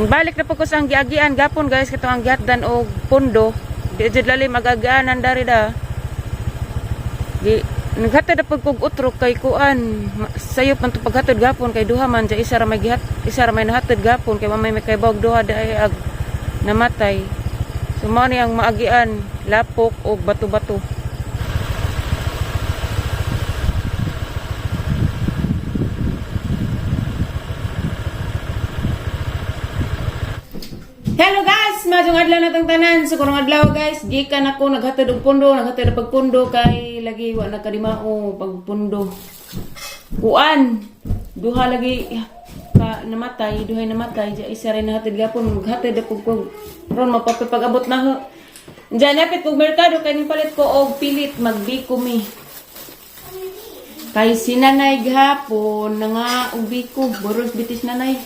Balik na po ko sa ang giagian gapon guys, katong ang gihatdan og pundo. Di jud lalim agagianan dari da. Gi naghatod na pud kog utro kay kuan sayop man to paghatod gapon kay duha man dya, isa ra may gihat, isa ra may nahatod gapon kay mamay may kaybawg duha di ay ag namatay. So mao ni ang maagian, lapok og bato-bato. Hello guys! Maayong adlaw na tang tanan. So karong adlaw guys, gikan ako naghatod og pundo, naghatod og pagpundo kay lagi wa na kadimao pagpundo. Kuan, duha lagi ka namatay, duhay namatay, diya isa rin nahatod gapon, maghatod ako kog ron mapapagabot na ho. Diyan napit kog merkado kay palit ko og pilit magbiko mi. Kay sinanay gihapon nanga og biko, boros bitis nanay.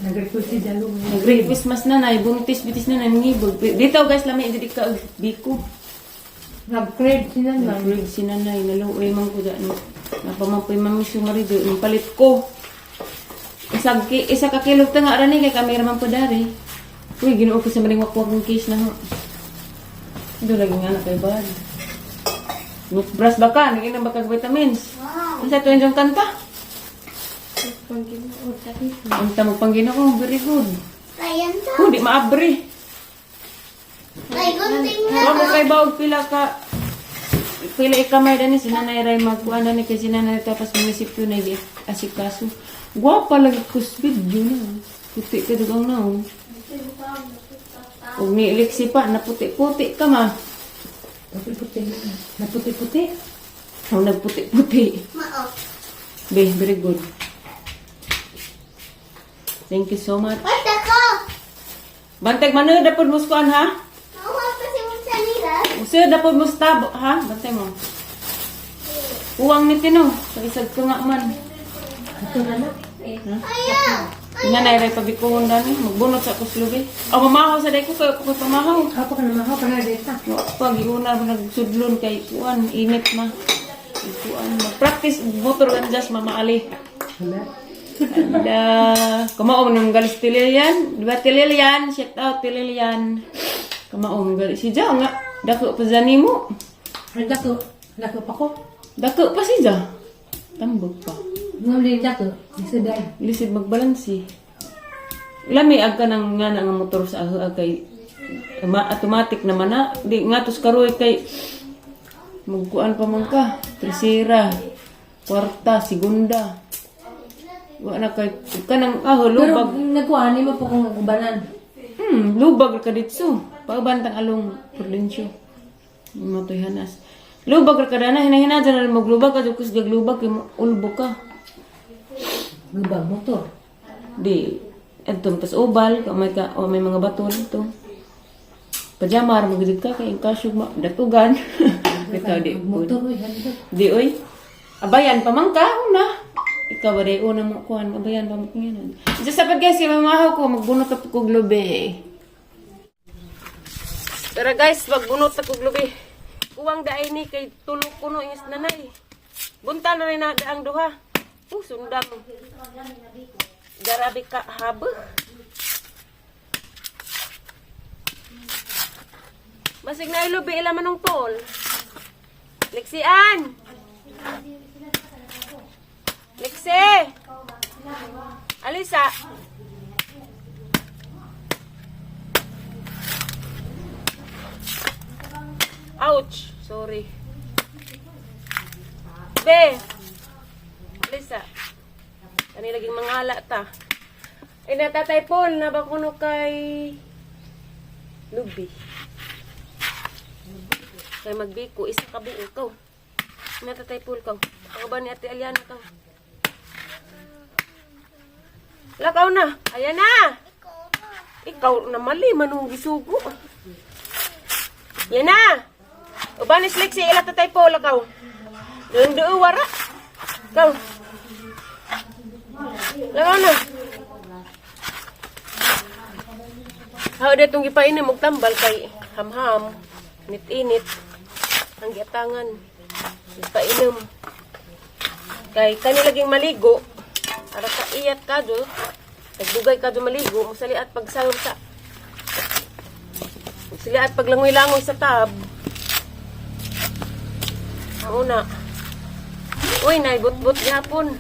Nag-request si Jalo. Nag-request mas nanay, buntis bitis nanay ngibog. Dito guys, lami hindi ka og biko. Nag-crave si Nanay. Nag-read si nanay, naluoy man ko dyan. Napamampoy mami sumarido, yung palit ko. Isa ka kilo ta nga rani kay kamera man po dari. Uy, Ginoo ko sa maling wakwak ng case na ho. Do lagi nga na kay bad. Nukbras ba ka? Naging ba kag vitamins? Wow. Unsa to yung kanta? Unta mo pangginoo, very good. Ayan to. Oh, di maabri. Ay, gunting na. Wa mo kay baog pila ka pila ikamay dani si nanay ray magkuan dani kay si nanay tapos munisipyo na gi asikaso. Gwapa lagi kus video na. Puti ka dugang na. Oh. Ug ni Lexi pa naputi-puti ka ma. Puti-puti. Naputi-puti. Ang nagputi-puti. Mao. Be, very good. Thank you so much. Basta ko. Bantay manood na pud mo skuan ha? Mauha pa si Monsanira. Usod na pud mo stab ha? Bantay mo. Uwang ni Tino, sa isag ka nga man. Ito na na. Ayaw. Nga na iray pabikuhon dani, magbunot sa kuslubi. O mamahaw sa day ko kayo ko pamahaw. Kapo ka na mahaw pa na dito. Wa pa giuna mo nagsudlon kay kuan init ma. Kuan mag-practice motor ganjas Mama Ali. Wala. Ala, kamao nang galis Tililian, di ba Tililian? Shout out Tililian. Kamao ng galis si Ja nga dako pa zani mo. Ay, dako. Dako pa ko. Dako pa si Ja. Tambog pa. Nguli dako. Isa dai. Lisod magbalansi. Lami ag ka nang nga na nga motor sa aho ag kay automatic naman na. Di nga tos karoy kay magkuan pa man ka. Tresera, kwarta, segunda. Wa na kay kanang aho Pero lubag. nagkuha ni mo po kung ubanan. Lubag ra ka ditso. Pagbantang along Prudencio. Matoy hanas. Lubag ra ka dana hinahina dyan na maglubag ka kus gaglubag kay mo- ulbo ka. Lubag motor. Di, adto tas ubal, ka may ka o may mga bato nito. Pajama ra magid ka kay kasyog ma datugan. Bitaw di pud. Motor uy handot. Di oy. Abayan pa man ka una. Ikaw ba di una mo kuan abayan pa mo kuan. Just sapat guys, kay mamahaw ko magbunot ta kog lubi. Tara guys, magbunot ta kog lubi. Kuwang daay ni kay tulo kuno ingis nanay. Bunta na rin na daang duha. Sundang. Garabi ka haba. Basig na ilubi ila manong tol. Lexian! Lexi! Alisa! Ouch! Sorry. Be! Alisa. Kani laging mangala ta. Ay, natatay Paul, nabakuno kay Lubi. Kay magbiko, isa ka buo ko. Natatay Paul ko. Ako ba ni Ate Aliana ka? Lakaw na. Ayan na. Ikaw na mali, manong gisugo. Yan na. Ubanis Lexi, ila tatay Paul, lakaw. Yung doo, wara. Ikaw. Lakaw na. Hao detong gipainom og tambal kay hamham, init-init ang giatangan. Gipainom. Kay kani laging maligo ara ka iyat ka do. Nagdugay ka dumaligo, musaliat pagsayom sa musaliat paglangoy-langoy sa tab. Mauna. Uy, nay but-but gyapon.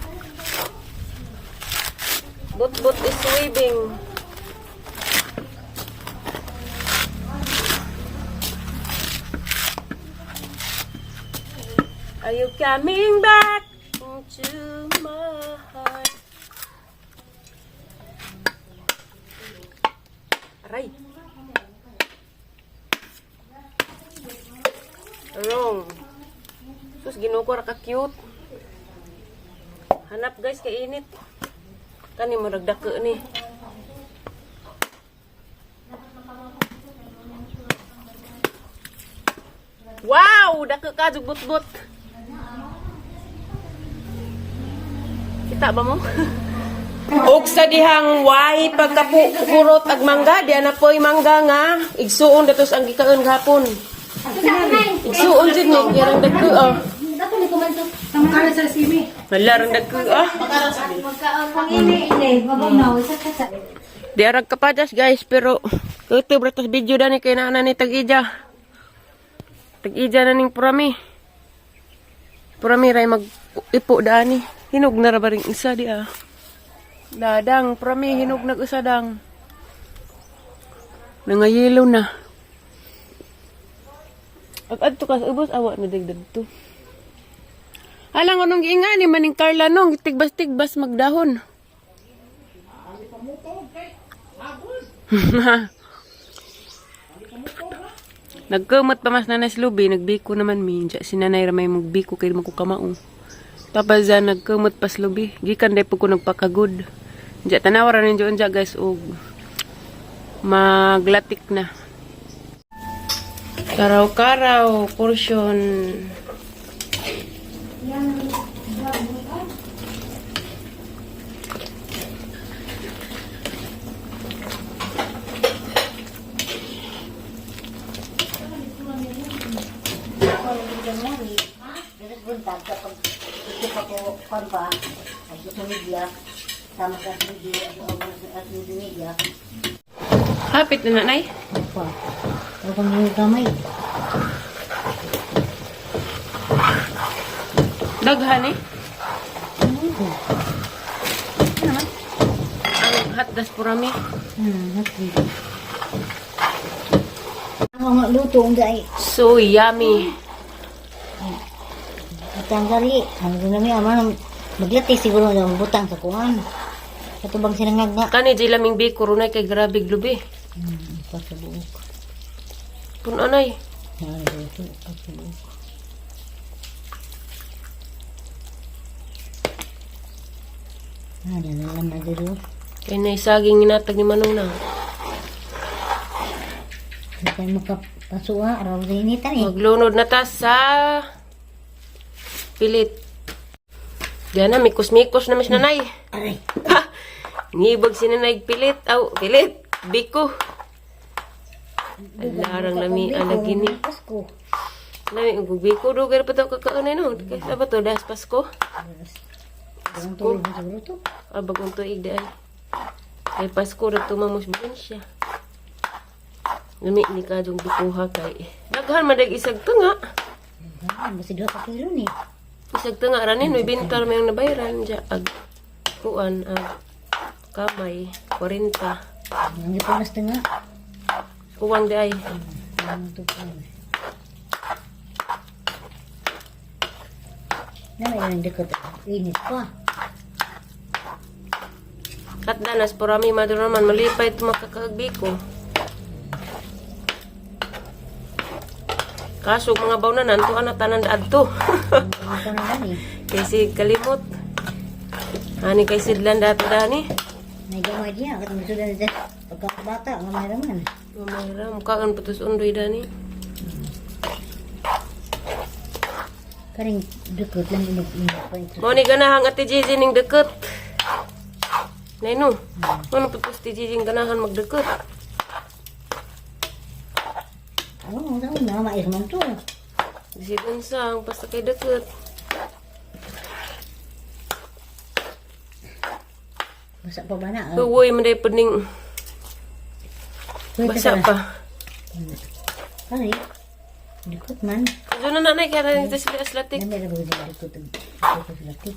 But-but is waving. Are you coming back into my heart? Aray. Wrong. Sus, Ginoo ko ra ka cute. Hanap guys, kay init. Kani mo nagdako ni. Wow, dako ka jug but-but. Kita ba mo? Og sa dihang wahi pagkapurot ag mangga, diya na po'y mangga nga igsuon datos ang gikaon gahapon. Igsuon jud ni yarang dagko ah. Dato ni kumanto. Tama sa simi. Wala rang dagko ah. Ang ini ini mabunaw sa kasa. Di arag kapadas guys, pero kuto bratas video dani kay naa na ni tag-ija. Tag-ija na ning purami. Purami ray mag ipo dani. Hinog na ra ba ring isa di ah. Dadang purami hinog nag usa dang. Nangayelo na. Ag adto ka sa ubos awa na dagdag to. Alang anong giingani maning Carla nung tigbas-tigbas magdahon. Nagkumot pa mas nanay sa lubi, nagbiko naman mi. Diya, si nanay ramay magbiko kay makukamao. Tapos dyan, nagkumot pa sa lubi. Gikan day po ko nagpakagod. Diya, tanawa ra ninyo unja guys, og maglatik na. Karaw-karaw, portion. Buntag kapag ito pa ko kon pa at sa media sama sa media at media. Hapit na nanay. Pa. Ano kung yung gamay? Daghan eh. Ang hatdas purami. Okay. Ang mga luto ang dai. So yummy. At ang gari, ang ginami ama maglati siguro ng butang sa kuan. Kato bang sinangag nga? Kani di laming biko runay kay grabe glubi. Pa sa buok. Puno nay. Ah, luto pa sa buok. Ah, nalaman na dito. Kay nay saging ginatag ni Manong na. Hindi tayo makapasuha, araw sa initan eh. Maglunod na ta sa pilit. Diyan na, mikos-mikos na mis nanay. Aray, Ha! Ngibag si nanay pilit. Aw, pilit. Biko. Alarang lami ang gini. Pasko. Lami ang biko do pa to kakaunay no. Kaysa ba to das Pasko? Ang tuloy na siguro to. Ah, bagong tuig di ay. Kay Pasko ra tumamos siya. Lami ni kadong bikuha kay. Daghan man dag isag tunga. Ah, basta 2 ka kilo ni. Isag tunga ra ni no ibenta ra may ang nabayran diya ag kuan ag kamay 40. Ang ipanas na nga. Kuwang di ay. Ang tupan. Namay nang dikot. Init pa. Katdanas porami maduro man malipay tumakakagbiko. Kaso mga bawnanan tuan na tanan adto. Ang ito na gani. Kay kalimot. Ani kay sidlan dato dani. May gamay diya. Katong gusto na dito. Pagkabata, gamay raman. Mamara mukaan putus undoy dani. Karing dikot lang inog inog pa ito. Mao ni ganahang Ate Gigi ning deket. Nay no. Ano putus Ate Gigi ganahan magdeket? Oo, oh, na, mais man to. Bisig unsa ang basta kay deket. Basa pa ba na? Uy, man day pud ning Uy, basa teka. pa. Kani. Likot man. So na nanay kaya na dito sila aslatik. Nami ra ba dito likot. Likot sa latik.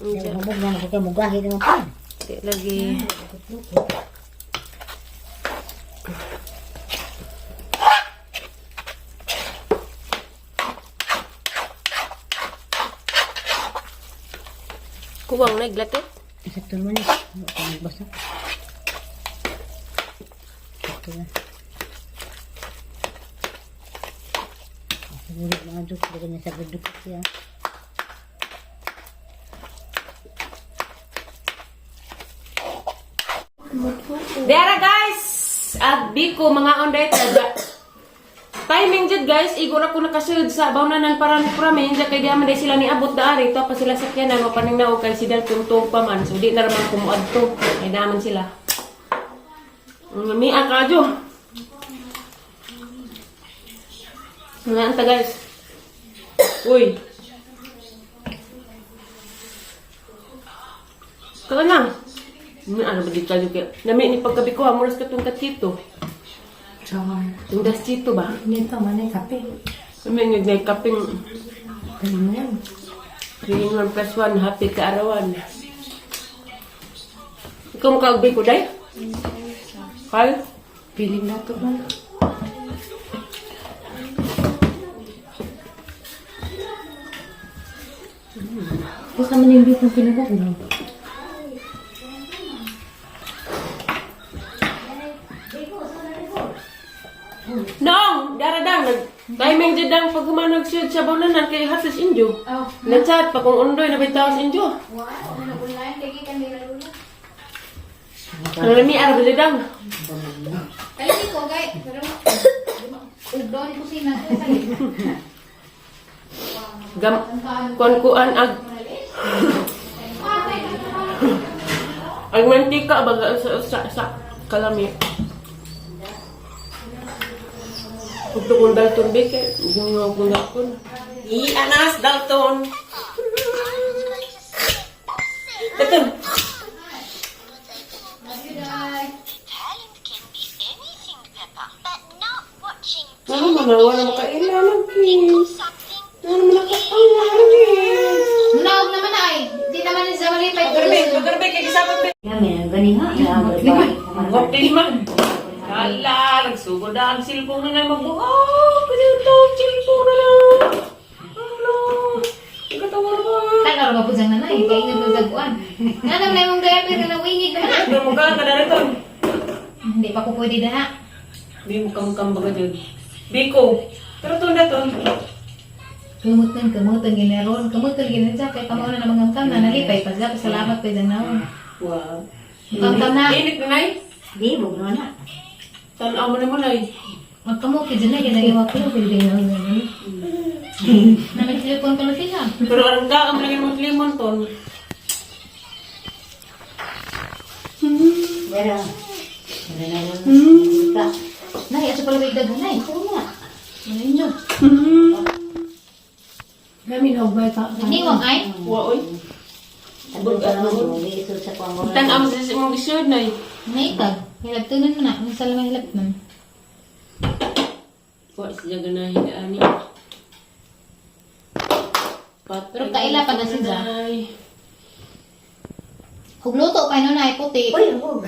Kaya humog na ako kay mugahi naman pa. Di lagi. Kuwang na iglatit. Sakto man eh. Wala pa basa. Sakto na. Siguro mga duk, baka niya sa dukot siya. Dera guys! At Biko mga onday taga. Timing jud guys, igor ako nakasulod sa bawnanan para ni Prame, hindi kay di man day sila niabot daari to pa sila sakyanan mapaning na kay si Dalton to pa man. So di na raman kumuadto. Ay naman sila. Mi akadyo. Nga anta guys. Uy. Kaka na. Ni ano ba di kayo kaya? Nami ni pagkabi ko, amuras ka tong katito. Char. Yung das chito ba? Nito man ay kape. Nami ni ngay kaping Ano mo yan? 3 in 1 plus 1, happy kaarawan. Ikaw makaagbi ko, day? Kal? Feeling na to man. Basta man yung beef ng pinagok, no? Noong! Daradang! Timing dyan dang pag humanag siya sa bawnanan kay hatos injo. Oh. Nachat pa kung undoy na bitaw sa injo. Wow, nag-online lagi kami lula. Ano na mi arab dang. Alin ko, gay. Pero, ugdo ni kusina ko sa Gam kuan kuan ag ag mantika baga sa kalami. Ugto kong Dalton Baker, yung kong Dalton. I anas Dalton. Dalton. Talent can be anything, Peppa, but not watching Ano mga wala makailan kiss. something Ano man nakapanglan kiss. Naog naman ay. Di naman ni sa malipay. Garbe, garbe kay gisapot be. Yami, ang gani ha. Okay man. Hala, nagsugod na ang silpong na na magbuhok. Kasi ito, silpong na lang. Hala, ikatawa ba? Tanaw ra ba po dyan nanay? Kaya ingat mo sa kuan. Nga naman na imong diaper na wingig naman ah. Ano mo ka, kada ito. Hindi pa ko pwede na. Di mo kamukam baga dyan. Biko. Pero ito na to. Kamot nan, kamot ang ginaron. Kamot ang ginaron siya. Kaya kamo na naman ang na nalipay pa siya. Pasalamat pa dyan naon. Wow. Kamkam na. Init na nay. Di, bug na na. Tanaw mo na mo nay. Magkamot ka dyan na. Ginagawa ko yung pwede na naon. Na nagsilipon ko na siya. Pero ang ka, ang lagi mong limon ton. Pero, wala na lang. Ka. Nay, asa pala ba igdag nay? Oo nga. Ano inyo? Niwang ay? Wa oy. Sabi ko naman, isod sa kuwang ko. Tanaw mo sa mong isod nay. Naitag. Hilabtunan mo na. Ang salamay hilabtunan. Wa siya ganahin ani. Patay Pero kaila pa na siya. Nay. Hugluto pa no na puti. Uy, hug.